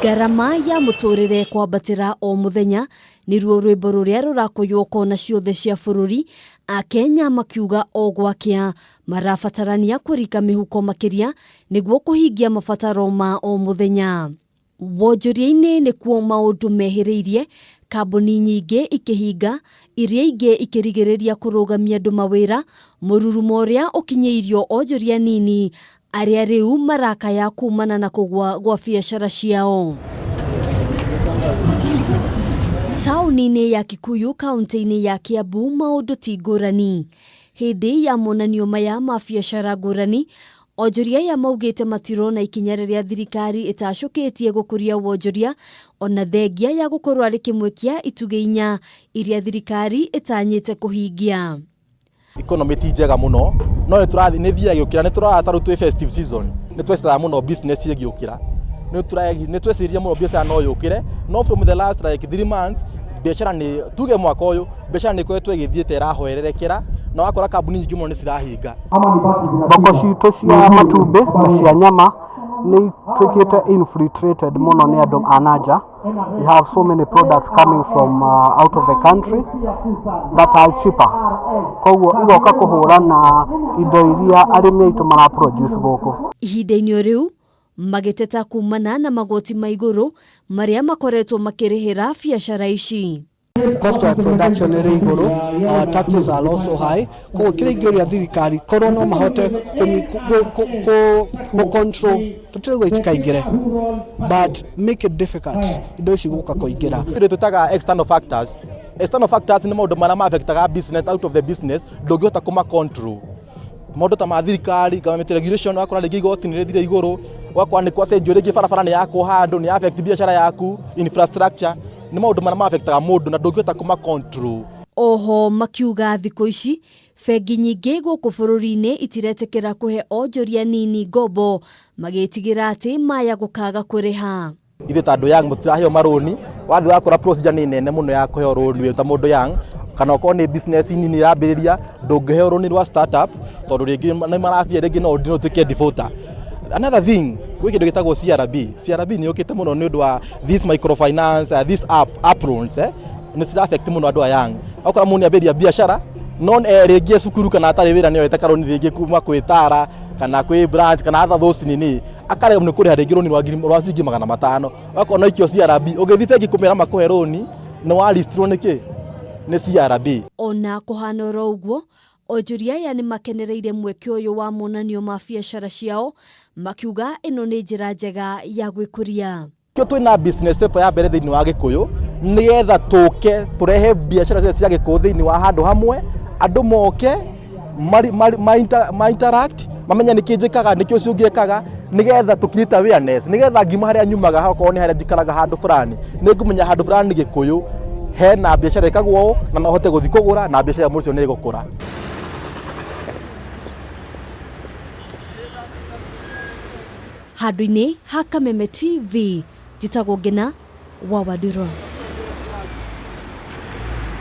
Ngarama ya mũtũrĩre kwambatĩra o mũthenya nĩruo rwĩmbo rũrĩa rũrakũywo kona ciothe cia bũrũri, Akenya makiuga o gwakĩa marabatarania kũrika mĩhuko makĩria nĩguo kũhingia mabataro ma o mũthenya. Wonjoria-inĩ nĩkuo maũndũ mehĩrĩirie, kambuni nyingĩ ikĩhinga, iria ingĩ ikĩrigĩrĩria kũrũgamia andũ mawĩra, mũrurumo ũrĩa ũkinyĩirio onjoria anini arĩa rĩu marakaya kumana na kũgwa gwa biacara ciao. Taũni-inĩ ya Kikuyu kaunti-inĩ ya Kiambu maũndũ ti ngũrani. Hĩndĩ ya monanio maya ma biacara ngũrani, onjoria aya maugĩte matirona ikinya rĩrĩa thirikari ĩtacũkĩtie gũkũria wonjoria ona thengia ya gũkorwo arĩ kĩmwe kĩa itugĩ inya iria thirikari ĩtanyĩte kũhingia. Economy ti njega mũno no nĩ tũrathiĩ nĩ thiaga ĩgĩũkĩra, nĩ tũrona ta rĩu twĩ festive season nĩ tweciraga mũno business ĩgĩũkĩra, nĩ tweciririe mũno biacara no yũkĩre no from the last like 3 months biacara nĩ tuge mwaka ũyũ biacara nĩ ĩkoretwo ĩgĩthiĩte ĩrahwererekera na wakora kambuni nyingĩ mũno nĩ cirahinga. Thoko citũ cia matumbĩ na cia nyama nĩ ituĩkĩte infiltrated mũno nĩ andũ a na nja. We have so many products coming from out of the country that are cheaper. Koguo igoka kũhũra na indo iria arĩmi aitũ mara produce gũkũ. Ihinda-inĩ o rĩu magĩteta kumana na magoti ma igũrũ marĩa makoretwo makĩrĩhĩra biacara ici. Cost of production ĩrĩ igũrũ, our taxes are also high. Koguo kĩrĩa ingĩũria thirikari korwo no mahote kũ control, tũtirauga itikaingĩre, but make it difficult indo ici gũka kũingĩra. Kĩndũ twĩtaga external factors. External factors nĩ maũndũ marĩa ma affectaga business out of the business ndũngĩhota kũma control, maũndũ ta ma thirikari, government regulation, wakora rĩngĩ igoti nĩ rĩthire igũrũ, ũgakora nĩ kwacenjio rĩngĩ barabara nĩ yakwo handũ nĩ affect biacara yaku, infrastructure nĩ maũndũ marĩa ma affectaga mũndũ na ndũngĩhota kũma control. Oho makiuga thikũ ici bengi nyingĩ gũkũ bũrũri-inĩ itiretĩkĩra kũhe onjoria nini ngombo magĩtigĩra atĩ maya gũkaga kũrĩha. Ithuĩ ta andũ young mũtiraheo marũni, wathiĩ wakora procedure nĩ nene mũno ya kũheo rũni wĩ ta mũndũ young, kana okorwo nĩ business nini ĩrambĩrĩria ndũngĩheo rũni rwa startup tondũ rĩngĩ nĩ marabia rĩngĩ no ũtuĩke defaulter. Another thing, gwĩ kĩndũ gĩtagwo CRB. CRB nĩ yũkĩte mũno nĩ ũndũ wa this microfinance, this app loans, nĩ cira affect mũno andũ a young. Ũgakora mũndũ nĩ ambĩrĩria biacara no rĩngĩ e cukuru kana atarĩ wĩra nĩ oete karũni rĩngĩ kuma kwĩ Tara kana kwĩ branch kana other those nini, akaremwo nĩ kũrĩha rĩngĩ rũni rwa ngiri rwa ciringi 500, ũgakora no ikio CRB. Ũgĩthiĩ bengi kũmera makũhe rũni nĩ waristirwo nĩ kĩ nĩ CRB. Ona kũhana oro ũguo, onjoria aya nĩ makenereire mweke ũyũ wa monanio ma biacara ciao makiuga ĩno nĩ njĩra njega ya gwĩkũria. Kĩo twĩna business expo ya mbere thĩinĩ wa Gĩkũyũ nĩgetha tũke tũrehe biacara ciothe cia Gĩkũyũ thĩinĩ wa handũ hamwe, andũ moke ma interact, mamenye nĩkĩ njĩkaga, nĩkĩ ũcio ũngĩ ekaga, nĩgetha tũ create awareness, nĩgetha ngiuma harĩa nyumaga okorwo nĩ harĩa njikaraga handũ fulani nĩ ngũmenya handũ fulani Gĩkũyũ hena biacara ĩkagwo ũũ na no hote gũthiĩ kũgũra na biacara ya mũndũ ũcio nĩ ĩgũkũra. Handũ-inĩ ha Kameme TV, njĩtagwo Ngĩna wa Wandũrũ.